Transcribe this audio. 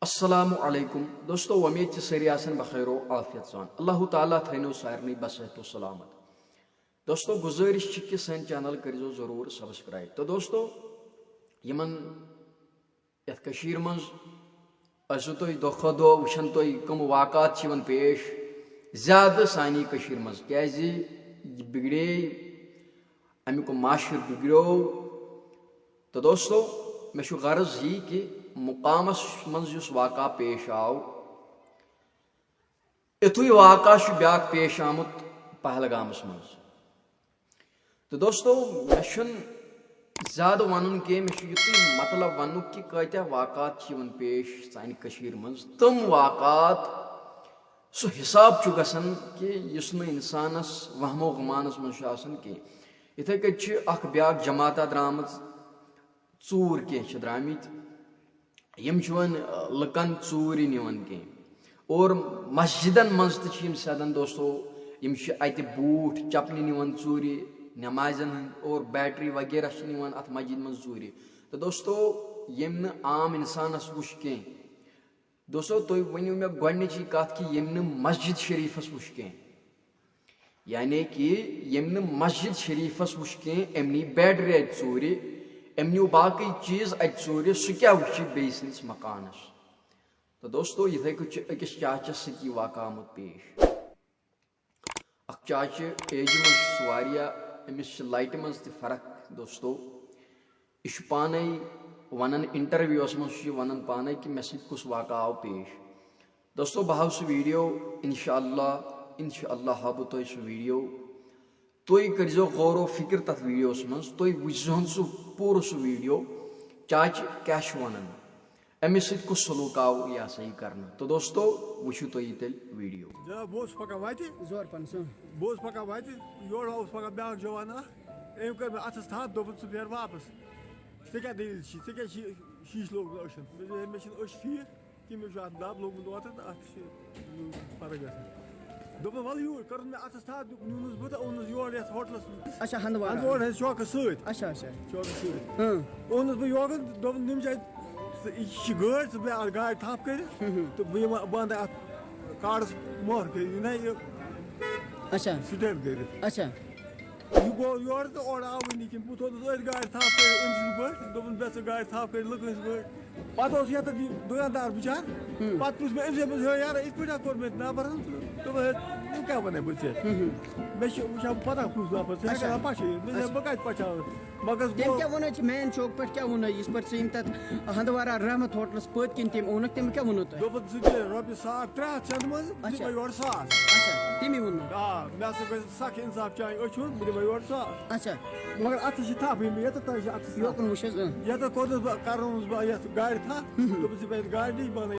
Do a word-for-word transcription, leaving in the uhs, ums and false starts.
السلام علیکم دوستو، وۄمید چھِ سٲری آسن بخیر و عافیت سان۔ اللہ تعالیٰ تھٲینو سارنٕے بصحت و سلامت۔ دوستو، گُزٲرِش چھِ کہِ سٲنۍ چینل کٔرۍزیو ضروٗر سبسکرائب۔ تہٕ دوستو، یِمن یَتھ کٔشیٖرِ منٛز ٲسِو تُہۍ دۄہ کھۄتہٕ دۄہ وٕچھان تُہۍ کٕم واقعات چھِ یِوان پیش، زیادٕ سانی کٔشیٖرِ منٛز، کیازِ یہِ بِگڑے، اَمیُک معاشرٕ بِگڑیو۔ تہٕ دوستو، مےٚ چھُ غرض یی کہِ مُقامَس منٛز یُس واقعہ پیش آو، یِتھُے واقعہ چھُ بیٛاکھ پیش آمُت پہلگامَس منٛز۔ تہٕ دوستو، مےٚ چھُنہٕ زیادٕ وَنُن کینٛہہ، مےٚ چھُ یُتُے مطلب وَنُک کہِ کۭتیٛاہ واقعات چھِ یِوان پیش سانہِ کٔشیٖرِ منٛز۔ تِم واقعات، سُہ حساب چھُ گژھان کہِ یُس نہٕ اِنسانَس وہمو گُمانَس منٛز چھُ آسان کینٛہہ۔ یِتھَے کٔنۍ چھِ اَکھ بیٛاکھ جماعتہ درٛامٕژ، ژوٗر کینٛہہ چھِ درٛامٕتۍ، یِم چھِ وۄنۍ، آ، لُکَن ژوٗرِ نِوان کینٛہہ۔ اور مسجدن منٛز تہِ چھِ یِم سیدن دوستو، یِم چھِ اَتہِ بوٗٹھ چپنہِ نِوان ژوٗرِ، نمازٮ۪ن ہٕنٛدۍ اور بیٹری وغیرہ چھِ نِوان اَتھ مسجد منٛز ژوٗرِ۔ تہٕ دوستو، ییٚمۍ نہٕ عام اِنسانَس وٕچھ کینٛہہ، دوستو، تُہۍ ؤنِو مےٚ گۄڈٕنِچی کَتھ کہِ ییٚمۍ نہٕ مسجد شریٖفَس وٕچھ کینٛہہ، یعنی کہِ ییٚمۍ نہٕ مسجد شریٖفَس وٕچھ کینٛہہ، أمۍ نی بیٹری اَتہِ ژوٗرِ، أمۍ نیوٗ باقٕے چیٖز اَتہِ ژوٗرِ، سُہ کیٛاہ وٕچھِ بیٚیہِ سٕنٛدِس مکانَس؟ تہٕ دوستو، یِتھَے کٔنۍ چھُ أکِس چاچَس سۭتۍ یہِ واقعہٕ آمُت پیش۔ اَکھ چاچہِ ایجہِ منٛز چھُ سُہ واریاہ، أمِس چھِ لایٹہِ منٛز تہِ فرق، دوستو۔ یہِ چھُ پانَے وَنان، انٹرویوَس منٛز چھُ یہِ وَنان پانَے کہِ مےٚ سۭتۍ کُس واقعہٕ آو پیش۔ دوستو، بہٕ ہاوٕ سُہ ویٖڈیو، انشاءاللہ، انشاءاللہ ہاوٕ بہٕ تۄہہِ سُہ ویٖڈیو۔ تُہۍ کٔرۍزیو غور و فِکر تَتھ ویٖڈیوَس منٛز، تُہۍ وٕچھزِہون سُہ پوٗرٕ سُہ ویٖڈیو، چاچہِ کیٛاہ چھُ وَنان، أمِس سۭتۍ کُس سلوٗک آو یہِ ہسا یہِ کرنہٕ۔ تہٕ دوستو، وٕچھِو تُہۍ یہِ تیٚلہِ ویٖڈیو۔ جناب، بہٕ اوسُس پکان وَتہِ، زور پَہن سُہ۔ بہٕ اوسُس پَکان وَتہِ، یورٕ اوسُس پَکان بیٛاکھ جوان اَکھ، أمۍ کٔر مےٚ اَتھَس تھپھ، دوٚپُن، "ژٕ پھیر واپَس، ژےٚ کیٛاہ دٔلیٖل چھِ، ژےٚ کیٛاہ چھِ شیٖشہٕ لوگمُت أچھَن؟" مےٚ دوٚپ، "ہے، مےٚ چھِنہٕ أچھ ٹھیٖک کینٛہہ، مےٚ چھُ اَتھ دَب لوٚگمُت اوترٕ تہٕ اَتھ چھِ فرق گژھان۔" دوٚپُن، "وَلہٕ یوٗرۍ۔" کٔرٕن مےٚ اَتھَس تھپھ، دیُت نیوٗنَس بہٕ تہٕ اوٚنُس یور یَتھ ہوٹلَس منٛز۔ اچھا، ہَنٛدوارہ۔ ہَنٛدوارہ ہَنٛدِ چوکَس سۭتۍ۔ اچھا، اچھا۔ چوکَس سۭتۍ۔ ہاں۔ اوٚنُس بہٕ یوکُن، دوٚپُن، "یِم چھِ اَتہِ، ژٕ، یہِ چھِ گٲڑۍ، ژٕ بیٚہہ اَتھ گاڑِ تھپھ کٔرِتھ ہُم، ہُم۔ تہٕ بہٕ یِمہٕ، بہٕ اَنہٕ اَتھ کارڈَس مۄہر کٔرِتھ، یہِ نہ یہِ اچھا۔ سٹینڈ کٔرِتھ۔" اچھا۔ یہِ گوٚو یورٕ تہٕ اورٕ آوٕے نہٕ کِہیٖنۍ۔ بہٕ تھوٚونَس أتھۍ گاڑِ تھپھ کٔرِتھ أمۍ سٕنٛدۍ پٲٹھۍ۔ دوٚپُن، "بیٚہہ ژٕ گاڑِ تھپھ کٔرِتھ لُکہٕ ہٕنٛدۍ پٲٹھۍ۔" پَتہٕ اوس یَتَتھ یہِ دُکاندار بِچار۔ ہُم۔ پَتہٕ پرُژھ مےٚ أمۍ سٕے، دوٚپمَس، "ہے یارٕ، یِتھ پٲٹھۍ ہا کوٚر مےٚ نٮ۪بَر حظ۔" دوٚپُن، "ہے، وۄنۍ کیٛاہ وَنَے بہٕ ژےٚ؟ ہُم، ہُم۔ مےٚ چھِ وٕچھان پَتہ کُس نفر، ژٕ ہٮ۪کَکھ اچھا۔ نا پَشٲیِتھ؟" مےٚ دوٚپ، اچھا۔ "بہٕ کَتہِ پَشاوَتھ؟" مگر تٔمۍ گوٚو کیٛاہ ووٚن اَتہِ مین چوک پٮ۪ٹھ، کیٛاہ ووٚن یِژ پٲٹھۍ ژٕ ییٚمہِ تَتھ ہَنٛدوارہ رحمت ہوٹلَس پٔتۍ کِنۍ تٔمۍ اوٚنُکھ، تٔمۍ کیٛاہ ووٚنُو تۄہہِ؟ دوٚپُن، "ژٕ دِ رۄپیہِ ساس ترٛےٚ ہَتھ سٮ۪نہٕ منٛز، بہٕ اچھا۔ دِمَے یورٕ ساس۔" اچھا، تٔمی ووٚنُو۔ آ، مےٚ ہسا گژھِ سخ انصاف چانہِ أچھِ ہُنٛد، بہٕ دِمَے یورٕ ساس۔ اچھا۔ مگر اَتھَس چھِ تھپھ، ییٚمۍ یَتَتھ تۄہہِ چھِ اَتھَس تھپھ۔ یوکُن وٕچھ حظ، اۭں۔ یَتَتھ کوٚرنَس بہٕ، کَرنووُس بہٕ یَتھ گاڑِ تھپھ، ہُم، ہُم۔ دوٚپُن، "ژٕ بیٚہہ گاڑِ نِش، بہٕ اَنَے